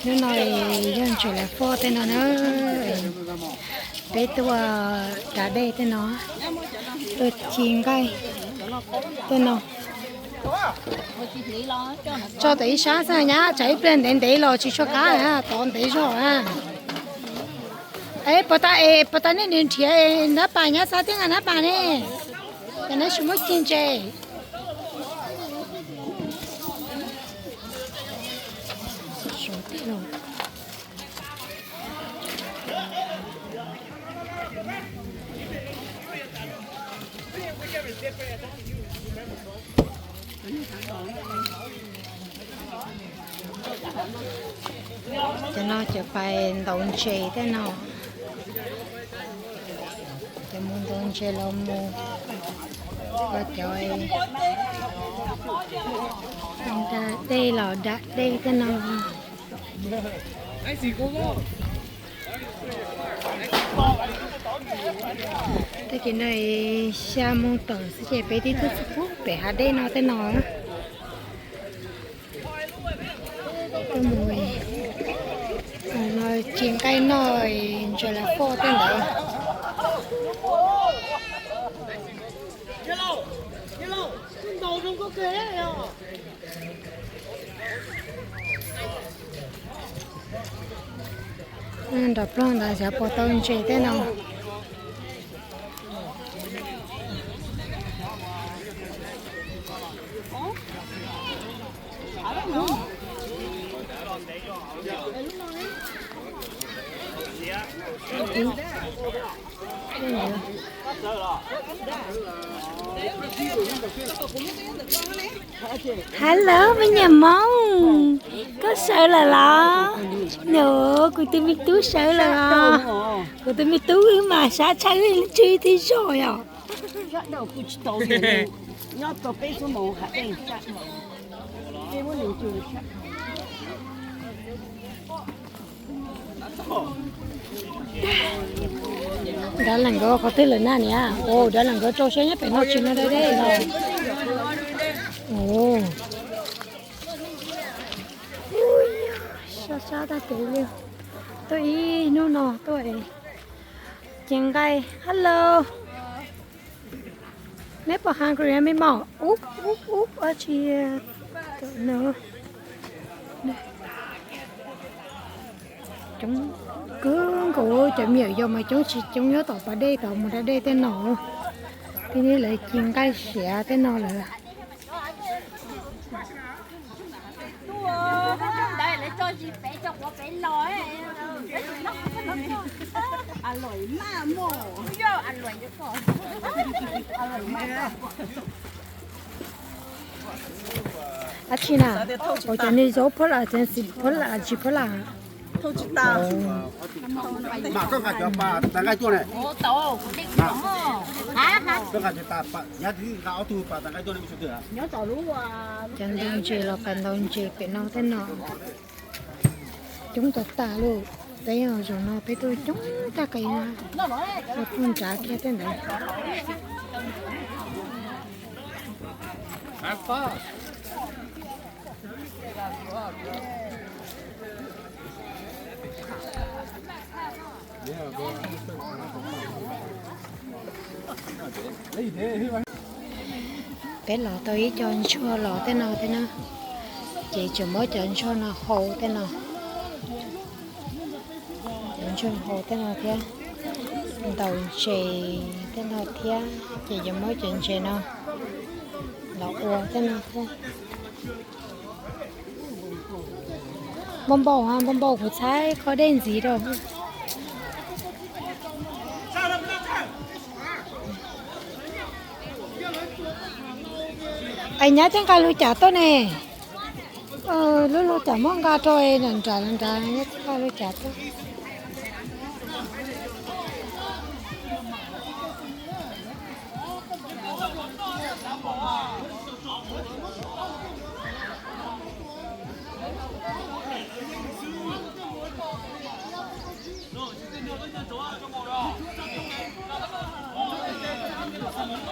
Hnub no yog ntses laj foj tej no na, peb tuaj da dej tej no, tuaj ci nqaij tej no. Tso tom ib sab xwb nyab, tsam ib pliag ntev ntev los tsis tshua qab na, tov ntev zog na. Es puas tas, es puas tas nej nrhiav nrab pas nyab xav thiab nqa nrab pas ne, ces neb tsis muab ci ntses. Cov no cov pais ntaus ntses tej no, cov mus ntaus ntses los mus, cov da dej los da dej tej no. Tag kis no xya moo tawm xwb ces peb twb tuaj txog pem hav dej no tej no. Tuaj mus no ci nqaij noj ntses laj foj tej ntawd. Nrov plog ntawd xyov puas tau ntses tej no. Hello me nyuam Hmoob, koj sawv lawm los? Nws, kuv tus me tub sawv lawm los? Kuv tus me tub wb mas sab tshaj wb tswv tib zog yom. Dab leeg nkawd qhov twg lawm na niam? Dab leeg nkawd rau siab nyob pem no tsis muaj da dej no. Sab sab tag kev li. Tuaj ib hnub no tuaj ci nqaij. Hello. Neb puas hungry me mom? Ub ub ub, dab tsi no. Coob kawg nkaus, cov me nyuam yaus mas coob tsis coob nyob tom pas dej tod mus da dej tej no. Tej no lawv ci nqaij siav tej no lawm. Dab tsi na? Ua cov niag zaub phab lam, txiv phab lam, tsis phab lam. Cov ntaus ntses los pas ntaus ntses pem no tej no. Coob tas tas li. Peb zaum no peb tuaj coob tag kev, tuaj nrad kiag tej ntawd. Peb los tau ib co ntsuag los tej no thiab na, ces tseem muab cov ntsuag no hau tej no, cov ntsuag hau tej no thiab, ntaus ntses tej no thiab, ces yuav muab cov ntses no los ua tej no thiab. Npau npau, npau npau kuv txhais qhov dej ntxiv rau. Es nyab twb nqa lub cav tuaj ne. Lub lub cav muab nqa rau nram nrad, nrad nyab twb nqa lub cav tuaj.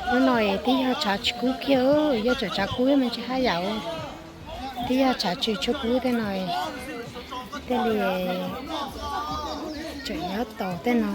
Hnub no twb yog tshav tsis kub kiag, yog tsam tshav kub mas tsis haj yam. Twb yog tshav tsis tshua kub tej no. Tej li tseem nyob tau tej no.